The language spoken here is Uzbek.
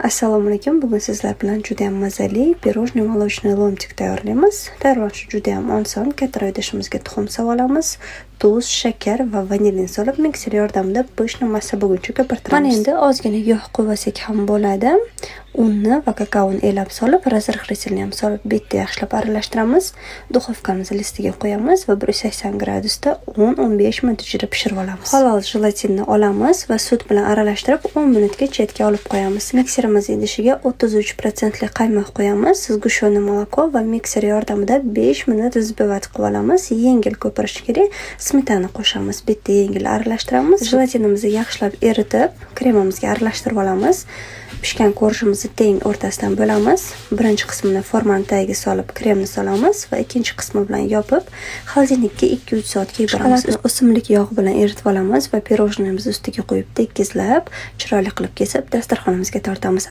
Assalomu alaykum. Bugun sizlar bilan juda ham mazali пирожное молочный ломтик tayyorlaymiz. Tayyorlashi juda ham oson. Kattaroq idishimizga tuxum solamiz, tuz, shakar va vanilin solib, mikser yordamida пышный massa bo'lguncha ko'pirtiramiz. Mana endi ozgina yog' qo'ysak ham bo'ladi. Unni va kakaoni elab solib, разрыхлитель ni ham solib, bitta yaxshilab aralashtiramiz. Duxovkamizni listiga qo'yamiz va 180 gradusda 10-15 minut ichida pishirib olamiz. Halol jelatinni olamiz va sut bilan aralashtirib, 10 minutga chetga olib qo'yamiz. Mikserimiz idishiga 33% li qaymoq qo'yamiz, сгущенное молоко va mikser yordamida 5 minut взбивать qilib olamiz. Yengil ko'pirishi kerak. Smetana qo'shamiz, bitta yengil aralashtiramiz. Jelatinimizni yaxshilab eritib, kremimizga aralashtirib olamiz. Pishgan korjimizni teng o'rtasidan bo'lamiz. Birinchi qismini formani tagiga solib, kremni solamiz va ikkinchi qismi bilan yopib, холодильник ka 2-3 soatga yuboramiz. O'simlik yog'i bilan eritib olamiz va пирожное mizni ustiga qo'yib, tekizlab, chiroyli qilib kesib, dasturxonimizga tortamiz.